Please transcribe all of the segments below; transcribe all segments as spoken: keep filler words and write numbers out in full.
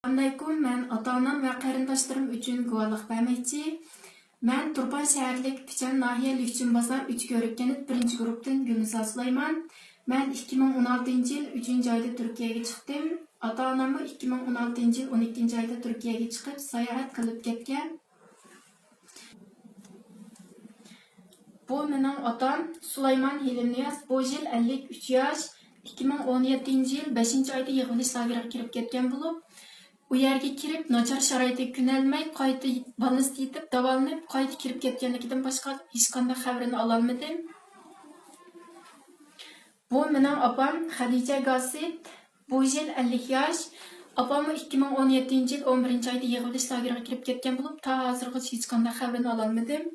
ئەسسالامۇئەلەيكۇم، مەن ئاتا-ئانام ۋە قېرىنداشلىرىم ئۈچۈن گۇۋاھلىق بەرمەكچى. مەن تۇرپان شەھەرلىك پىچان ناھىيە لۈكچىن بازار ئۈچ كۆۋرۈك كەنت بىرىنچى گۇرۇپتىن گۈلنىسا سۇلايمان. مەن ئىككى مىڭ ئون ئالتىنچى يىل ئۈچىنچى ئايدا تۈركىيەگە چىقتىم. ئاتا-ئاناممۇ ئىككى مىڭ ئون ئالتىنچى يىل ئون ئىككىنچى ئايدا تۈركىيەگە چىقىپ ساياھەت قىلىپ كەتكەن. بۇ مېنىڭ ئاتام سۇلايمان ھېلىمنىياز، بۇ يىل ئەللىك ئۈچ ياش، ئىككى مىڭ ئون يەتتىنچى يىل بەشىنچى ئايدا يىغىۋېلىش لاگېرىغا كىرىپ كەتكەن بولۇپ، ئۇ يەرگە كىرىپ ناچار شارائىتتا كۆنەلمەي، قايتا بالنىستا يېتىپ داۋالىنىپ، قايتا كىرىپ كەتكەنلىكىدىن باشقا ھېچقانداق خەۋىرىنى ئالالمىدىم. بۇ مېنىڭ ئاپام خەدىچە گاسى، بۇ يىل ئەللىك ياش. ئاپاممۇ ئىككى مىڭ ئون يەتتىنچى يىل ئون بىرىنچى ئايدا يىغىۋېلىش لاگېرىغا كىرىپ كەتكەن بولۇپ، تا ھازىرغىچە ھېچقانداق خەۋىرىنى ئالالمىدىم.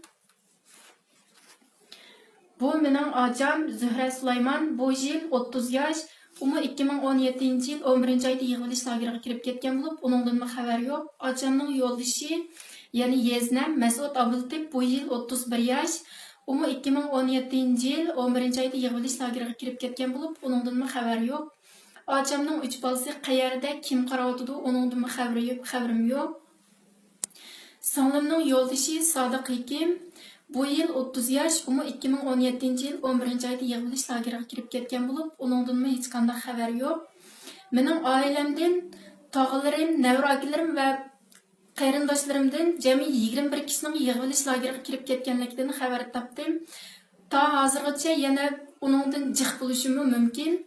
بۇ مېنىڭ ئاچام زۆھرە سۇلايمان، بۇ يىل ئوتتۇز ياش. ئۇمۇ ئىككى مىڭ ئون يەتتىنچى يىل ئون بىرىنچى ئايدا يىغىۋېلىش لاگېرىغا كىرىپ كەتكەن بولۇپ، ئۇنىڭدىنمۇ خەۋەر يوق. ئاچامنىڭ يولدىشى، يەنى يېزنەم مەسئۇد ئابدۇللىتىپ، بۇ يىل ئوتتۇز بىر ياش. ئۇمۇ ئىككى مىڭ ئون يەتتىنچى يىل ئون بىرىنچى ئايدا يىغىۋېلىش لاگېرىغا كىرىپ كەتكەن بولۇپ، ئۇنىڭدىنمۇ خەۋەر يوق. ئاچامنىڭ ئۈچ بالىسى قەيەردە، كىم قاراۋاتىدۇ، ئۇنىڭدىنمۇ خەۋىرى يوق، خەۋىرىم يوق. سىڭلىمنىڭ يولدىشى سادىق ھېكىم، بۇ يىل ئوتتۇز ياش، ئۇمۇ ئىككى مىڭ ئون يەتتىنچى يىل ئون بىرىنچى ئايدا يىغىۋېلىش لاگېرىغا كىرىپ كەتكەن بولۇپ، ئۇنىڭدىنمۇ ھېچقانداق خەۋەر يوق. مېنىڭ ئائىلەمدىن تاغىلىرىم، نەۋرە ئاكىلىرىم ۋە قېرىنداشلىرىمدىن جەمئىي يىگىرمە بىر كىشىنىڭ يىغىۋېلىش لاگېرىغا كىرىپ كەتكەنلىكىدىن خەۋەر تاپتىم. تا ھازىرغىچە يەنە ئۇنىڭدىن جىق بولۇشۇممۇ مۇمكىن.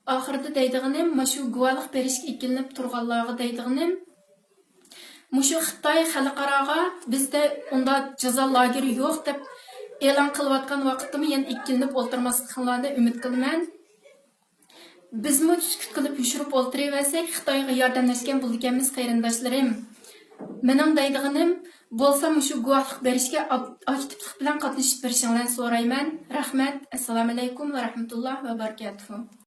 ئاخىرىدا دەيدىغىنىم، مۇشۇ گۇۋاھلىق بېرىشكە ئىككىلىنىپ تۇرغانلارغا دەيدىغىنىم، مۇشۇ خىتاي خەلقئاراغا بىزدە ئۇنداق جازا لاگېرى يوق دەپ ئېلان قىلىۋاتقان ۋاقىتتىمۇ يەنە ئىككىلىنىپ ئولتۇرماسلىقىڭلارنى ئۈمىد قىلىمەن. بىزمۇ سۈكۈت قىلىپ يوشۇرۇپ ئولتۇرۇۋەرسەك، خىتايغا ياردەملەشكەن بولىدىكەنمىز، قېرىنداشلىرىم. مېنىڭ دەيدىغىنىم بولسا مۇشۇ گۇۋاھلىق بېرىشكە ئاك-، ئاكتىپلىق بىلەن قاتنىشىپ بېرىشىڭلارنى سورايمەن. رەھمەت. ئەسسالامۇئەلەيكۇم ۋە رەھمەتۇللاھ ۋە بەرىكاتۇھۇ.